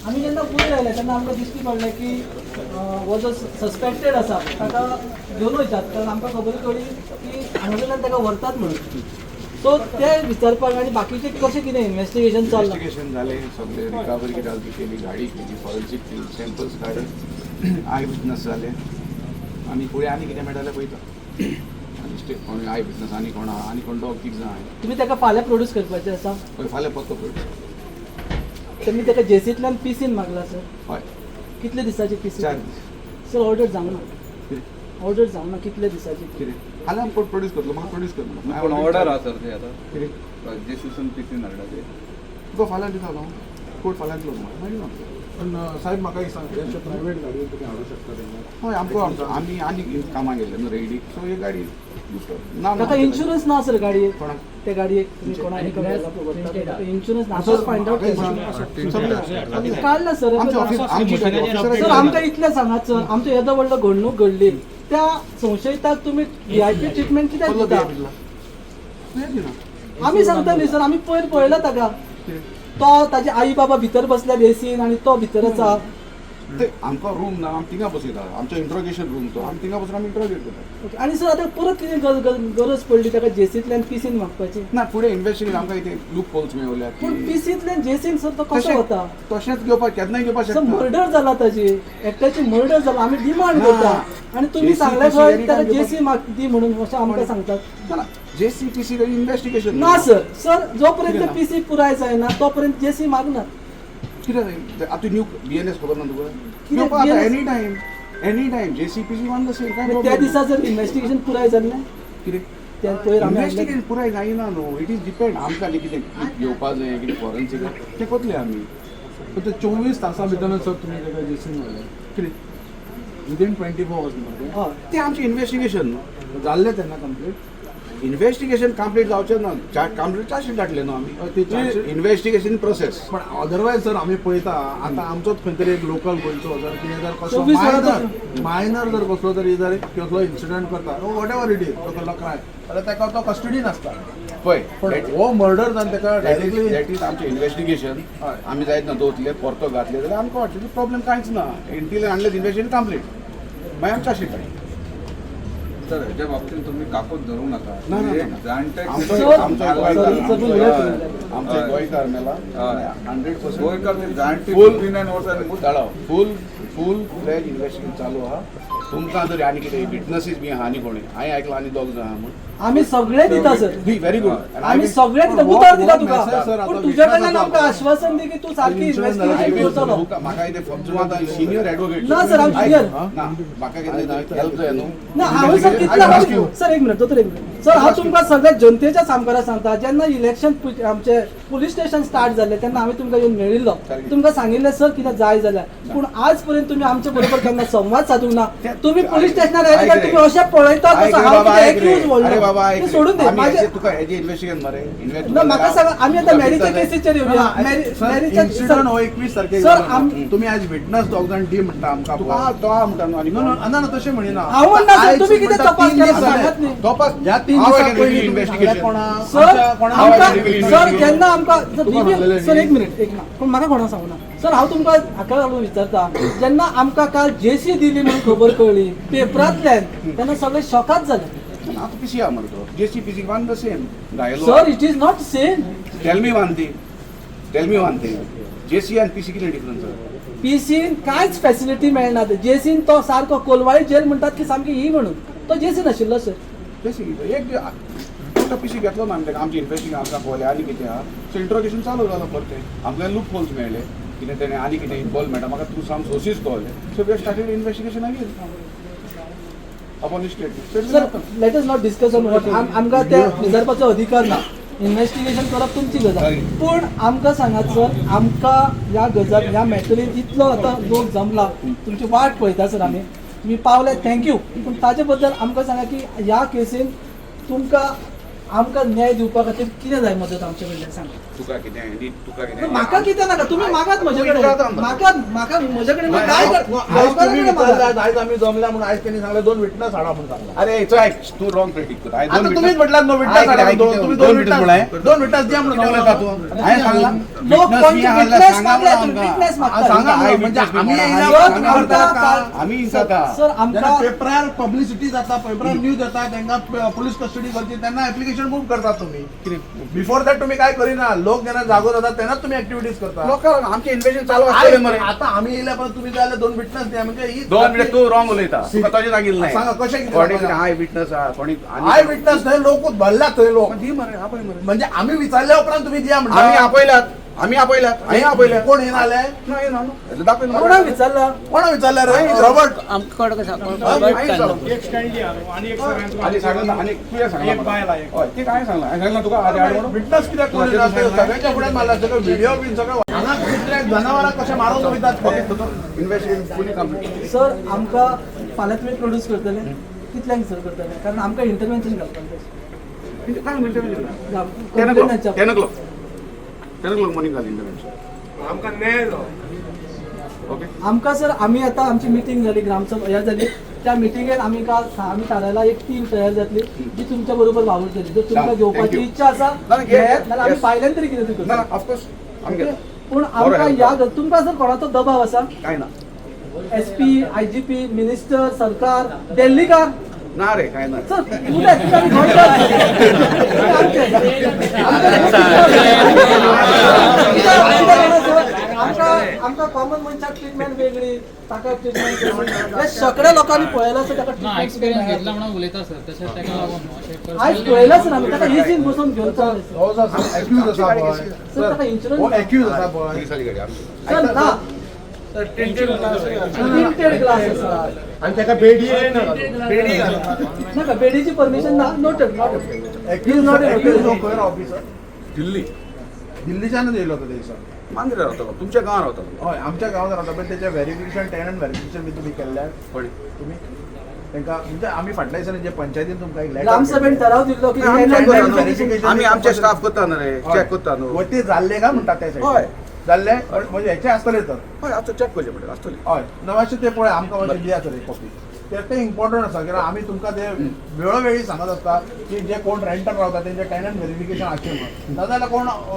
आमी जेन्ना वयर आयले तेन्ना आमकां दिश्टी पडलें की हो जो सस्पेक्टेड आसा ताका घेवन वयतात, कारण आमकां खबर कळ्ळी की हांगासरल्यान ताका व्हरतात म्हणून. सो ते विचारपाक आनी बाकीचे कशें कितें इन्वेस्टिगेशन चल्लां? इन्व्हेस्टिगेशन जालें सगळें, रिकवरी कितें आसा ती केली, गाडी केली, फॉरेन्सीक केली, सॅम्पल्स काडले, I witness जाले आनी फुडें आनी कितें मेळटा जाल्यार पळयता. आनी कोण I witness आनी कोण आहा, आनी कोण दोग तीग जाण आहाय. तुमी ताका फाल्यां प्रोड्यूस करपाचें आसा? पळय, फाल्यां पत्तो पळय. तुमी ताका जेसींतल्यान पीसीन मागला सर? हय. कितले दिसाची पीसी? 4 दीस. सर, ऑर्डर जावंक ना. कितें? ऑर्डर जावंक ना, कितले दिसाची? कितें, फाल्यां आमी प्रोड्यूस करतलो, म्हाका प्रोड्यूस कर म्हणून. पूण ऑर्डर आहा सर ते आतां कितें? जेसीसून पिसीन हाडला ते. तुका फाल्यां दिता न्हू कोर्ट, फाल्यां दितलो म्हाका, मागीर ना. पण साहेब, म्हाका एक सांग, हे प्रायव्हेट गाडयेन तुमी हाडूंक शकता तेंका? हय, आमकां आमी आनी कामां गेल्ले न्हू रेडीक, सो ही गाडी ना. ताका इन्शुरन्स ना सर गाडयेक. कोणाक? त्या गाडयेक तुमी कोणा इन्शुरन्स ना, फायंड आउट काडला सर. आमच्या ऑफिस, आमची गाडी ऑफिसराची. सर, आमकां इतलें सांगात सर, आमच्या येदो व्हडलो घडणूक घडली, त्या संशयिताक तुमी व्हीआयपी ट्रिटमेंट कित्याक कसलो दिता? VIP दिला? VIP ना. आमी सांगता न्ही सर, आमी पयर पळयला ताका, तो ताजे आई बाबा भितर बसल्या बेसीन आनी तो भितर आसा. ते आमकां रूम ना, आमी थिंगा बसयता, आमचो इंट्रोगेशन रूम तो, आमी थिंगा बसून आमी इंट्रोगेट करता. ओके, आनी सर, आतां परत कितें गरज पडली ताका जेसींतल्यान पीसीन मागपाची? ना, फुडें इन्वेस्टिगेशन आमकां कितें लूप होल्स मेळवल्या. पूण पीसींतल्यान जेसीन सर तो कसो वता? तशेंच घेवपाक, केन्नाय घेवपाक सर, शकता. मर्डर जाला ताजी, एकट्याची मर्डर जाला, आमी डिमांड ना. करता आनी तुमी JC सांगले PC खंय any ताका time. जेसी माग दी म्हणून, अशें आमकां सांगतात. ना, जेसीपीसी इन्वेस्टिगेशन. ना सर, सर, जो पर्यंत कितें ना? पीसी पुराय जायना तो पर्यंत जेसी मागना. कितें, आतां न्यू बीएनएस खबर ना तुका? कितें घेवपाक BNS? Any time, any time JCPC one the same, काय त्या problem? दिसा जर इन्व्हेस्टिगेशन पुराय जाल्लें? कितें? त्या पयर आमी हाडलें. इन्वेस्टिगेशन पुराय जायना न्हू, it is depend आमकां आनी कितें घेवपा जाय, कितें फॉरेन्सीक तें करतले आमी. पण ते 24 तासां भितर सर तुमी तेका जेसीन व्हेलें? कितें? विदीन 24 अवर्स न्हू? हय. तें आमचें इन्वेस्टिगेशन न्हू. जाल्लें तेन्ना कंप्लीट? इन्वेस्टिगेशन कंप्लीट जावचें ना, कंप्लीट चार्जशीट धाडलें न्हू हय, ती आमी. charge sheet- investigation process. पण अदरवायज सर, आमी पळयता आतां आमचोच खंय तरी एक लोकल गोंयचो जर कितें जर कसलो 24 वरां. मायनर मायनर जर कसलो तरी जर कसलो इन्सिडंट करता, what ever it is, तो कसलो क्रायम जाल्यार ताका तो कस्टडीन आसता. पळय, पण हो मर्डर जावन ताका डायरेक्टली that is आमचें इन्वेस्टिगेशन. हय. आमी जायत ना दवरतले, परतो घातले जाल्यार आमकां वाटलें प्रॉब्लेम कांयच ना. इंटिले आणलें, इन्वेस्टिगेशन कंप्लीट, मागीर आमी चार्जशीट काडली. सर, ह्याच्या बाबतीत तुम्ही काकूत धरू नका. ना, ना, एक ना. जाणटे आमचो सर, आमचो सर, गोंयकार सर, उलयत. आमचो एक गोंयकार मेला. हय. 100%. गोंयकार ते जाणटे Full. 59 वर्सांनी. फूल फूल फ्लॅज इन्वेस्टिगेशन चालू आहा. तुमकां जर आनी कितें विटनसीस बी आहा आनी कोणी, हांवें आयकलां आनी दोग जाण आहा म्हूण. आमी सगळे दिता सर. Be very good. आमी सगळे दिता, हो, उतार दिता हो, तुका. message sir, पूण आता तुज्या कडल्यान witness आमकां आसा. आश्वासन दी की तूं सारकी Insurance जाला, इन्व्हेस्टिगेशन करतलो. म्हाका कितें, तूं आतां सिनियर एडवोकेट. ना सर, हांव junior. ना, म्हाका कितें हेल्प जाय न्हू. ना, हांवें सर कितले, सर एक मिनिट, दोतोर एक मिनिट सर, हांव तुमकां सगळ्या जनतेच्या सामकारा सांगता, जेन्ना इलेक्शन आमचे पुलीस स्टेशन स्टार्ट जाल्लें तेन्ना हांवें तुमकां येवन मेळिल्लो, तुमकां सांगिल्लें सर कितें जाय जाल्यार, पूण आज पर्यंत तुमी आमचे बरोबर केन्ना संवाद साधूंक ना. तुमी पुलीस स्टेशनार आयले काय तुमी अशें पळयतात आयक जसो रे हांव बाबा, कितें आयक रे. एक्यूज अरे बाबा, व्हडलो. आयक तें रे. सोडून दी. आमी म्हाजें हेजे तुका हेजे इन्व्हेस्टिगेशन मरे. ना, म्हाका सांगा, आमी आतां मॅरीच्या केसीचेर येवया. मॅरीच्या इन्सिडंट हो 21 तारखेक सर, जालो. तुम्ही आज विटनस दोग जाण दी म्हणटा आमकां. तुका तो आहा म्हणटा न्हू आनी नो कोण? नो ना ना, तशें म्हणिना. हांव म्हणना सर, आयज तुमी कितें म्हणटा तपास तीन केला दीस जाले. सांगात न्ही. तपास. ह्या 3 हांव दिसां एका पयलीं तुमी इन्व्हेस्टिगेशन. सांगलें कोणाक? सर, कोणाक? आमकां हांव सर केन्ना आमकां सर, तुका सांगलेलें सर न्ही. एक मिनिट, एक ना, पूण म्हाका कोणाक सांगूना सर, हांव तुमकां हाका लागून विचारता, जेन्ना आमकां काल जेसी दिली म्हणून खबर कळ्ळी पेपरांतल्यान तेन्ना सगळे शॉकात जाले. आतां पीसी आहा मरे तो, JC PC one the same घायलो. Sir, it is not same. Tell me one thing, tell me one thing, JC आनी पीसी कितें डिफरन्स आहा? पीसीन कांयच फॅसिलिटी मेळना, जेसीन तो सारको कोलवाळी जेल म्हणटात की सामकी ही म्हणून, तो जेसीन आशिल्लो सर. जेसी एक तो पीसी घेतलो ना आमी ताका, आमचें इन्वेस्टिगेशन आमकां कळ्ळें आनी कितें आहा, सो इंट्रोगेशन चालू जालां परतें. आमकां लूप होल्स मेळ्ळे, कितें तेणें आनी कितें इन्वॉल्वमेंट म्हाका थ्रू सम सोर्सीस कळ्ळे, so we started investigation again upon statement. Sir, let us not discuss on what आमकां ते विचारपाचो अधिकार ना. इन्व्हेस्टिगेशन करप तुमची गजाल, पूण आमकां सांगात सर, आमकां ह्या गजाल ह्या मॅटरीन इतलो आतां लोक जमला, तुमची वाट पळयता सर आमी, तुमी पावले, thank you, पूण ताजे बद्दल आमकां सांगा की ह्या केसीन तुमकां आमकां न्याय दिवपा खातीर कितें जाय मदत आमचे कडल्यान सांगा. तुका कितें नी तुका कितें? म्हाका कितें नाका, तुमी मागात म्हजे कडेन. विचारता आमकां. म्हाका म्हाका म्हजे कडेन काय आयज तुम्ही लोकां कडेन मागात. विचारल्यात, आयज आमी जमल्या म्हणून आयज तेणी सांगलें दोन विटनस हाडा म्हणून सांगला. अरे हेचो आयक, तूं रॉंग प्रेडिक्ट करता. हांवें आता दोन तुम्हीच witness- म्हटलात नो विटनस आयक रे, हाडा आयक म्हणून. कितें तुम्ही दोन दोन witness म्हणलें? विटनस, दोन विटनस द्या म्हणून कितें सांगला. उलयता तूं? हांवें सांगलां? लोक Witness कोणचे मी हाडला, witness सांगा मागले, म्हणून तुम्ही आमकां. witness मागता. सांगा I म्हणजे witness आमी मी येयल्या म्हणून उपरांत आमकां करता का? आमी विचारता. सर जेन्ना आमकां पेपरार पब्लिसिटी जाता, पेपरार न्यूज येता, तांकां पुलीस कस्टडी करची तेन्ना एप्लिकेशन मूव करतात तुम्ही. बिफोर that तुम्ही काय करिना. लोक जेन्ना जागो जाता तेन्नाच तुम्ही ऍक्टिव्हिटीज करता. लोकांक आमचें इन्वेशन चालू आसतलें मरे. आता आमी येयल्या पण तुम्ही जाल्यार दोन विटनस द्या म्हणजे ही 2 मिनिट, तूं रॉंग उलयता. तुका तशें सांगिल्लें नाही. सांगा, कशें कितें कोणी सांगा? I witness आहा, कोणी आनी- I witness थंय लोकूच भरला थंय लोक. दी मरे, आपय मरे. म्हणजे आमी विचारल्या उपरांत तुम्ही दिया आमी म्हणटा. आपयल्यात, आमी आपयल्यात, हांवें आपयल्यात. कोण येना आले? ना, येना न्हू. हें दाखय न्हू. कोणाक विचारला? कोणा विचारले रे रॉबर्ट? आनी सांगलें ना, आनी तुवें सांगलां म्हाका. हय, ती काय सांगलां? हांवें सांगलां तुका आदी हाड म्हणून? विटनस कित्याक कोण येना ते सगळ्यांच्या फुड्यान मारला, सगळं व्हिडिओ बीन सगळं. हांगा कुत्र्याक जनावरांक कशें मारून वयतात ओके, ते. तो इन्वेस्टिगेशन फुली कंप्लीट. सर आमकां फाल्यां तुमी प्रोड्यूस करतले कितल्यांक सर करतले? कारण आमकां इंटरवेन्शन घालपाक जाय. काय interview? 10 o'clock. कंप्लेनाच्या 10 o'clock. 10 o'clock morning घाल इंटरव्यू. आमकां न्याय जावो. ओके. आमकां सर आमी आतां आमची मिटींग जाली, ग्रामसभा ह्या जाली, त्या मिटिंगेन आमी काल आमी थारायला एक टीम तयार जातली जी तुमच्या बरोबर वावुरतली. जर तुमकां Thank घेवपाची you. इच्छा आसा ना, ना, घेयात, नाल्यार आमी yes. भायल्यान तरी कितें तरी ना, करतले. ऑफकोर्स आमी घेता. पूण आमकां help. ह्या तुमकां सर कोणाचो दबाव आसा? काय ना. एसपी, आयजीपी, मिनिस्टर, सरकार, दिल्लीकार? ना रे, काय ना. सर उलय, तुमी आमी गोंयकार. तुमी आमचे. आमचे. कित्याक जाणा सर, आमकां आमकां कॉमन मनशाक ट्रिटमेंट वेगळी, ताका ट्रिटमेंट वेगळी. हे सगळ्या लोकांनी पळयलां सर, ताका ना ट्रिटमेंट. एक्सपिरियन्स घेतला म्हणून उलयता सर, तशें ताका लागून न्हू, अशें आयज personally पळयलां सर आमी ताका इझीन बसोवन घेवन चल्ले सर. हो सर, एक्यूज आसा पळय. सर, ताका इन्शुरन्स हो एक्यूज आसा पळय. पुलिसाली गाडी आमची. सर ना, टिंटेड ग्लास आसा. आनी ताका बेडी येना. नाका, बेडीची परमिशन ना. Noted, noted. Accused not a- accused हो खंय ऑफिसर? दिल्ली. दिल्लीच्यानच येयलो तो ते दिसा. मांद्रे रावतालो, तुमच्या गांवां रावतालो. हय, आमच्या गांवांत रावता, पण तेचे व्हेरिफिकेशन, टेनंट व्हेरिफिकेशन बी तुमी केल्ले? कोणी? तुमी तांकां म्हणजे आमी फाटल्या दिसांनी जे पंचायतीन तुमकां एक letter ग्रामसभेन केल्लें. ठराव दिल्लो की आमी tenant check करता न्हू. verification- आमी आमचे स्टाफ करता न्हू रे, हय. चॅक करता न्हू. व ते जाल्ले काय म्हणटा त्या हय. सायडीन जाल्ले म्हणजे हेचे आसतले तर. हय, आतां चॅक करचें पडटलें, आसतलें. हय, ना मातशें ते पळय, आमकां मातशें दिया तर एक कॉपी. ते ते इम्पॉर्टंट आसा कित्याक आमी तुमकां ते वेळोवेळी सांगत आसता की जे कोण रेंटर रावता तेंचे टेनंट व्हेरिफिकेशन आसचें म्हणून, नाजाल्यार कोण